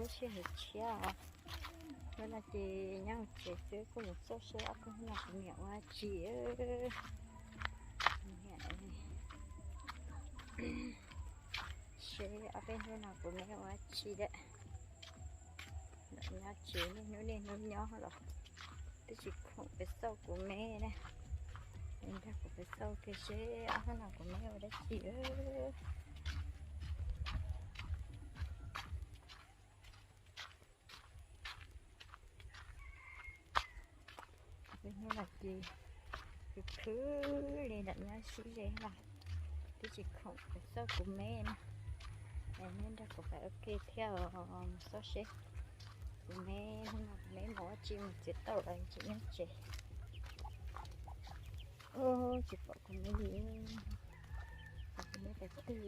Tshiab hais tshiab os. Hnub no ces nyob tsev xwb, kuj mus xauj seb ob peb hnub no kuv niam ua tsi. Seb ob peb hnub no kuv niam ua tsi lawm. Nyob tsev niaj hnub niaj hnub nyob los twb tsis khoom pes xauj kuv me na. Nrog kuv pes xauj kiag seb ob hnub no kuv me ua dab tsi. Hnub no ces khwv khwv li ntawm nyob sib ze los twb tsis khoom pes xauj kuv me na. Neb nrog kuv pes ua ke thiab mus xauj seb kuv me hnub no kuv me mus ua tsi, mus txiav tauj los tsis nyob tsev. Tsis pom kuv me li, kuv me pes twg.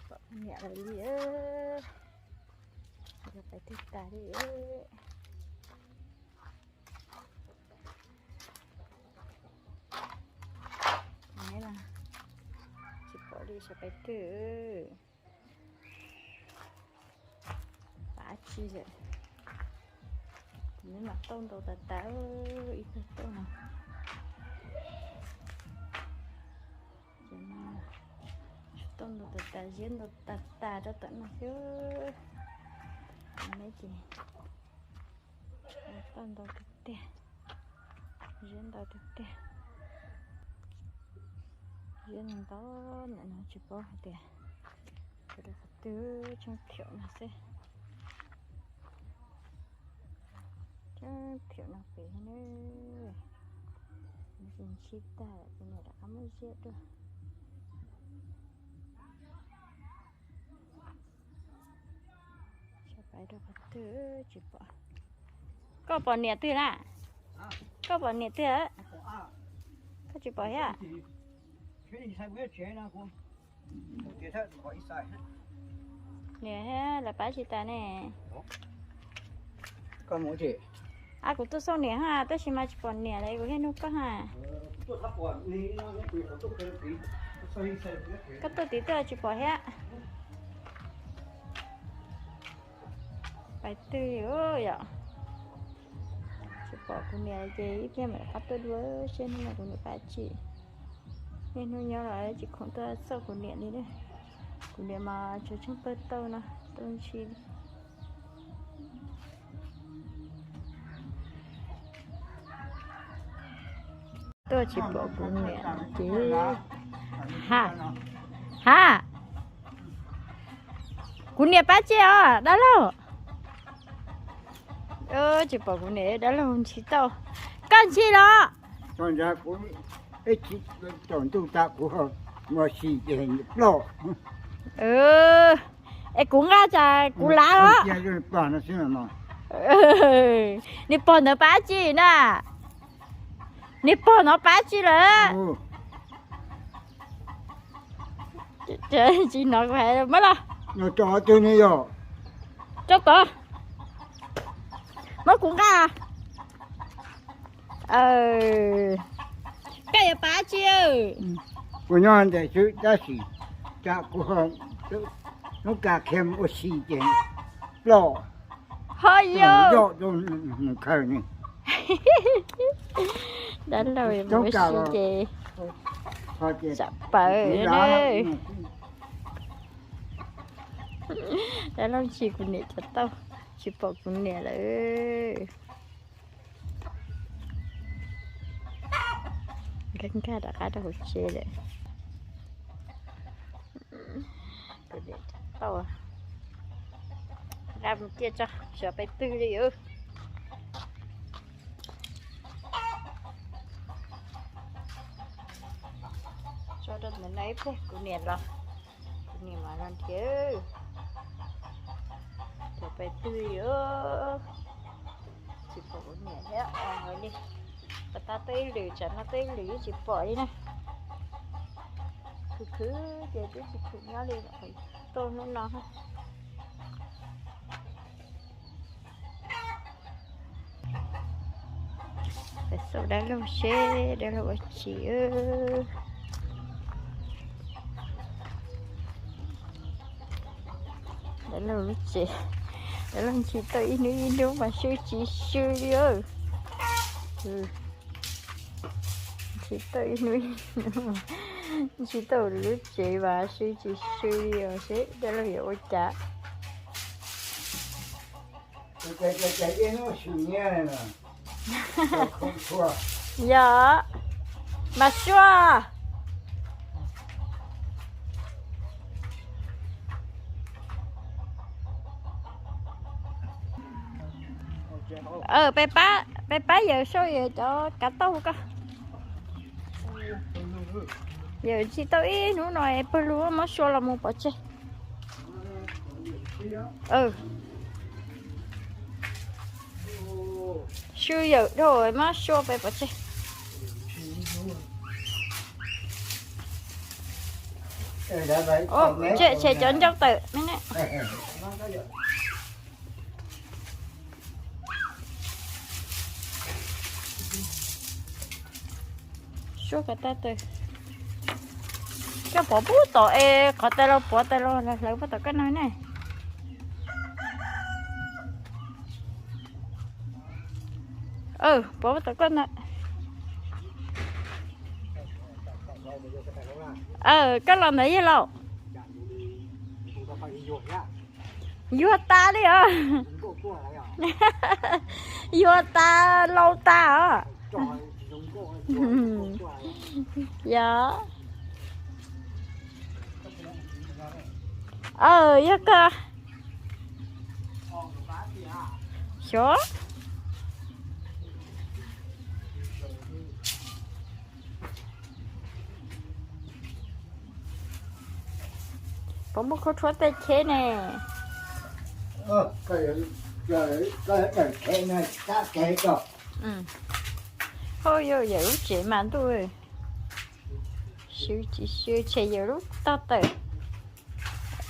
Pom kuv niam lawm li, yog pes twg tas li. Tsis pom li, xyov pes twg. Pab tsi lawm. Neb mam tauj ntau tas tas, ib tug tauj no. Tauj ntau tas tas, ziab ntau tas tas rau tom no xwb. Neb ces tauj ntau tiag tiag, ziab ntau tiag tiag. Ziab ntau ntau, nim no tsis paub hais tias rau qhov twg, tsheej phium no xwb. Tsheej phium no pem ne, nws tsis ntsib tag, kuv niam rov qab muab ziab dua. Tsis pom rau qhov twg, tsis pom. Koj pom niam twg lawm? Koj pom niam twg lawm? Koj tsis pom thiab? Niam lawv pab tsis tas ne. Ab, kuv tuaj xauj niam ha, tab sis mas tsis pom niam lawm, kuv thiaj nug koj ha. Koj tuaj tim tuaj tsis pom thiab. Pais twg yom? Tsis pom kuv niam ces ib pliag mam rov qab tuaj dua seb hnub no kuv niam pab tsi. Niaj hnub nyob los tsis khoom tuaj xauj kuv niam li na. Kuv niam mas tsuas tsheej pawg tauj no, tauj ntshis li. Tuaj tsis pom kuv niam ces, ha, ha, kuv niam pab tsi os dab laug? Tsis pom kuv niam, dab laug ntshis tauj. Koj ntshis los? Tau ntshav kuv, ib tsis tsaus ntuj tas kuv ua si ces ploj. Es kuv nqa tsam kuv lav os. Niag pog ntawd pab tsi na? Niag pog no pab tsi lawm? Tsis hnov kuv hais mas los. Tso tod, muab kuv nqa. Koj yuav pab tsi? Kuv nyob ntawm xwb tab sis tsam kuv hnub ka khiam ua si ces ploj. Ho yog, dab laug ua si ces tsam pawv. Dab laug ntshis kuv niam cov tauj, tsis pom kuv niam lawm. Nkag nkag rov qab rau hauv tsev lawm. Kuv niam cov tauj, nqa mus ciaj tso, xyov pais twg li. Tso rau ntawm no ib pliag kuv niam los, kuv niam mam los nrhiav. Xyov pais twg li. Tsis pom kuv niam thiab os li. Pas tas tuaj ib lwm, tsam no tuaj ib lwm yeej tsis pom li na. Khwv khwv ces twb tsis khwv nyob li, tuaj hnub no. Pais xauj dab laug seb dab laug ua tsi. Dab laug lub tsev, dab laug ntsis tau ib hnub ib hnub mas sw tsis sw li. Ntsis tau ib hnub ib hnub, ntsis tau lub tsev mas sw tsis sw li os, seb dab laug yuav ua cas. Yog, Mas Suav. Peb pab, peb pab yawm sau yawm cov kav tauj ko. Yawm tsis tau ib hnub no es pawg lug muab Suav los mus pov tseg. Sw yawm dhau muab Suav peb pov tseg. Tsem tsem cov ncauj tawm ne. Suab ko tag tawm. Koj pov puag tom es qhov tais los pov tais los hlawv puag tom koj no ne. Pov puag tom koj ntawd. Koj los ntawd yog laus. Yuag tas li os. Yuag tas laus tas os. Yog. Yog koj. Xyov. Puas muaj khaub rhuab tej cheb ne? Hauj yog yawm lub tsev mas ntuj, sw tsis sw tshem yawm lub tag tawm.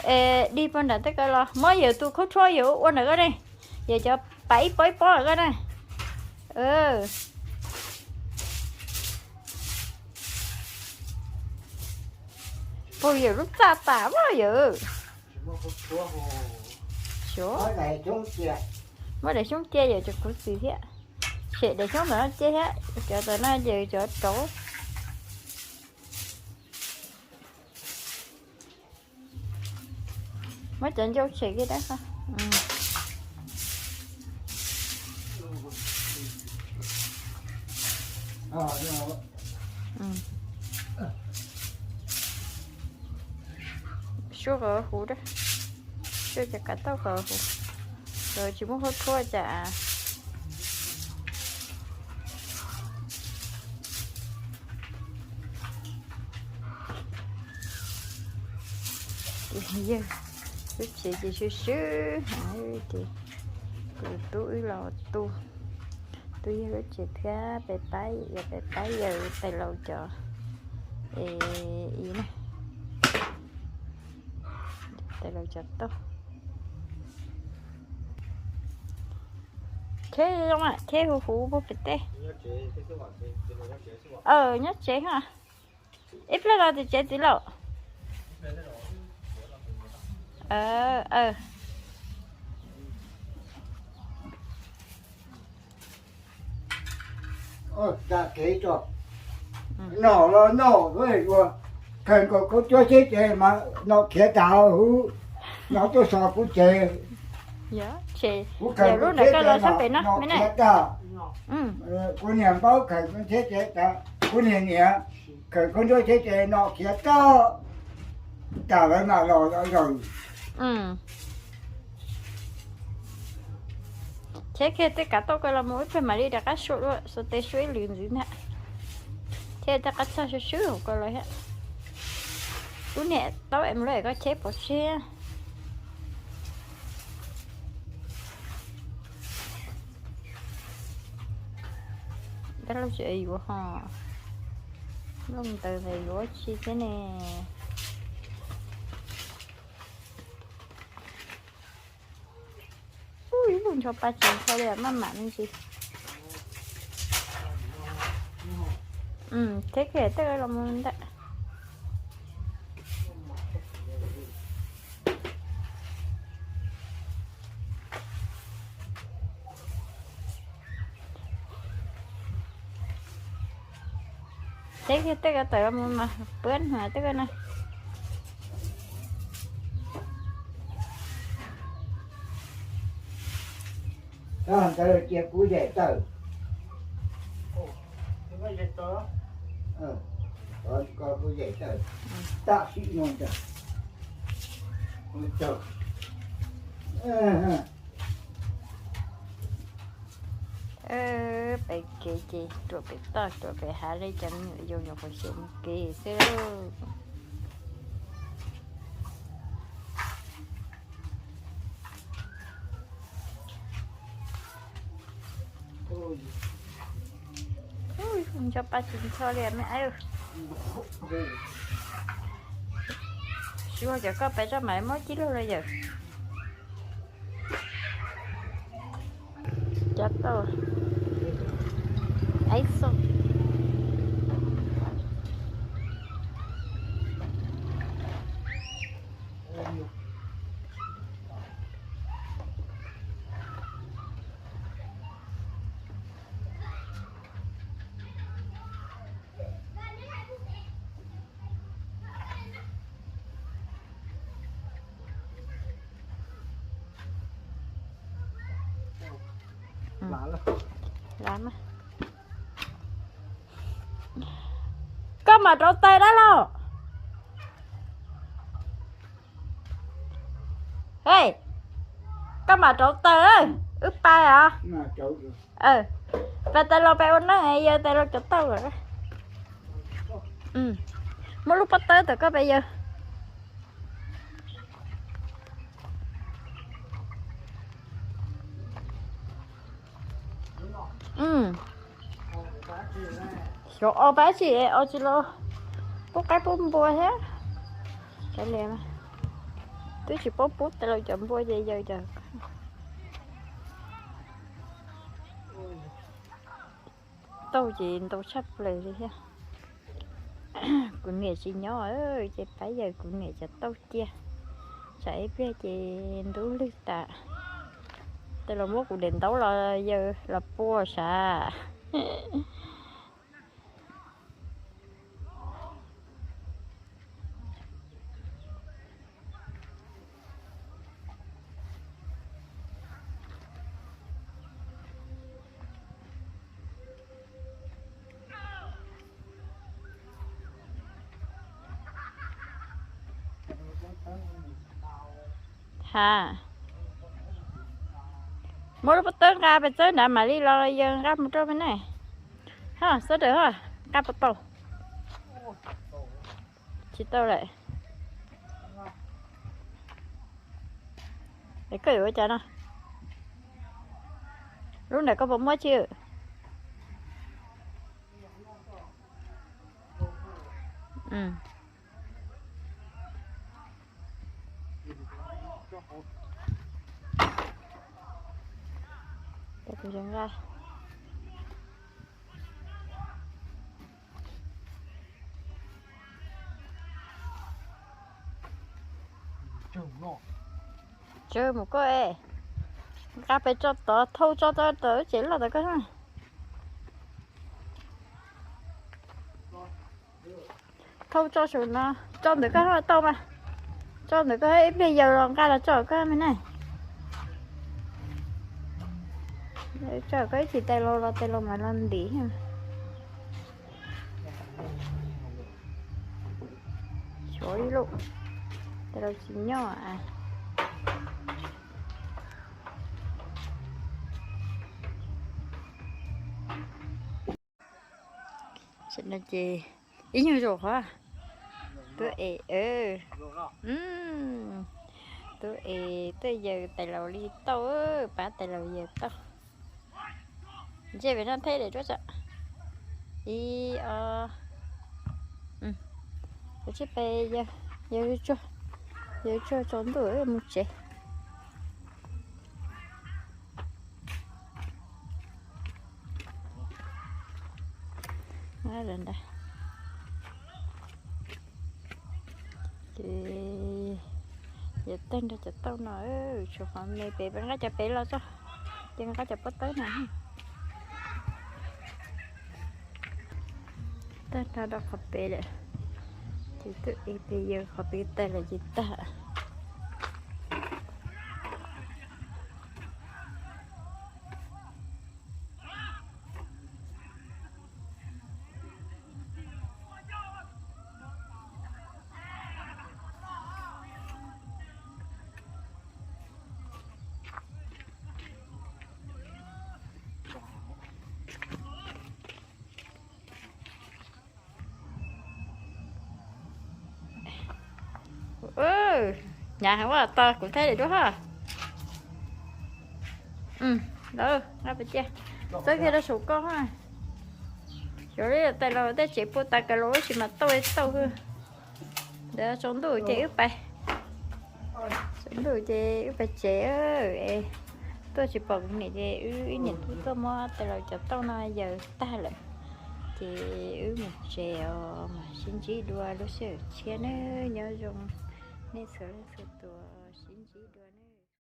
Es dig puag nram tej ko los muab yawm tus khaub rhuab yawm ua nram ko ne, yawm cov pas ib pob ib pob ko na. Puag yawm lub txaj tas mas yawm. Xyov. Muab daim xyoob cia yawm cov khuv xim thiab. Tshem daim xyoob ntawm no cia thiab, cov ntawm no yawm cov rauv. Muab cov ncauj tshem kiag dab qab. Suab qhov huv dab, suab cov kav tauj qhov huv, los tsis muaj khaub rhuab cas. Ces yawg lub tsev ces swb swb heev ces tus tub wb los tu, tu yawg lub tsev thiab peb pab, peb pab yawg tais laus cov, es tais laus cov tauj. Kheb zoo, kheb huv huv puag pem teb. Nyob tsev ha. Ib pliag los tim tsev txiv laus. Noj los noj, khaws nkaus khaub cuab cheb ces mas noj khiav tas huv, noj tuaj so kuv tsev. Kuv khaws khaub cuab cheb ces noj khiav tas. Kuv niag npaub khaws khaub cuab cheb ces tas, kuv niag niam khaws khaub cuab cheb ces noj khiav tas, tas lawv mam los zaws. Thiab kiag tej kav tauj ko los mus ib pliag mam li rov qab sua dua, xuas tes sua ib lwm ntxiv ntag. Thiab tej qab txaj swb swb hauv ko los thiab. Lub niag taub em lub es koj cheb pov tseg. Dab laug tseem yuav ho, looj ntawd ntawd yuav tsis thiab ne. Ub, ib lub ncho pa tsis ncho li maj mam me ntsis. Thiab kiag tej los mus ntawm. Yog tej ko tawm mus mas puab hnav tej ko na. Ntawd cia kuv yaim tawm. Kuv yaim tawm. Tam sim no ntag. Pem kev ces ruam pem toj ruam pem hav li cov me nyuam yaus nyuam qhuav xyaum mus kev xwb lauj. Nco pa tsis ncho li me aib. Sib ua cov koj peb tsob mas muab cib lug los yawm. Cov tau aib xoj. Koj mam rauv taws dab laug. Hej, koj mam rauv taws, wb pais os. Pais tais laus pais ua neeb, yawg tais laus cov tauj lawm. Muab lub pob tawb tom koj pais yawg. Xyov o pab tsi, o tsis los pub qaib pub npua thiab. Twb tsis paub pub tais laus cov npua ces yawg cov. Tauj ces ntau tshaj plaws li thiab. Kuv niam tsis nyob ces pab yawg kuv niam cov tauj cia. Tsam ib pliag ces ntub lwg tas, tais laus muab kuv daim ntaub los yawg los pua sav. Ha, muab lub pob tawb nqa pes txawb nrad mam li los yawg nqa mus rau peb ne. Ha, sawv daws ha, nqa puas tau? Tsis tau lawm. Es koj yuav ua cas no? Lub ntawm koj puas muab tsi? Tsawg mus koj es, nqa pes tso tod, thauj tso tod, tsev loj tod koj. Thauj tso saum no, tso ntawm koj tau mas. Tso ntawm koj ib pliag yawg los nqa los tso koj me ne. Tso koj ib chim tais laus los tais laus mam los ntim. Xyov ib lub, tais laus tsis nyob. Tam no ces ib nyuag zaum qhov tub es, tub es tuaj yaws tais laus li tauj, pab tais laus yaws tauj. Ntshe pem no theb daim duab tsam ib o, tab sis peb yawg tsuag, yawg tsuag tsaus ntuj mus tsev. Ces yawg tawg nrog cov tauj no, tshuav qhov me pem, peb nqa cov pem los tso, ces nqa cov pob tawb no. Tag nrho rau qhov pem lawm, ces twb ib pliag yawg qhov pem tag lawm ces tag. Hnyav heev, tos kuv thaij daim duab ho. Lawm, nqa pais cia, txawb kiag rau saum koj. Xyov li tais los tej tsev puag tas kav los ub tsis mas tauj tauj. Ntawd tsaus ntuj ces wb pais, tsaus ntuj ces wb pais tsev. Tuaj tsis pom kuv niam ces wb ib niam tub tuaj muab tais laus cov tauj no yaws tag lawm, ces wb mus tsev os, mam sib ntsib dua lub sij hawm tshiab nawb. Nyob zoo nej txhua leej txhua tus.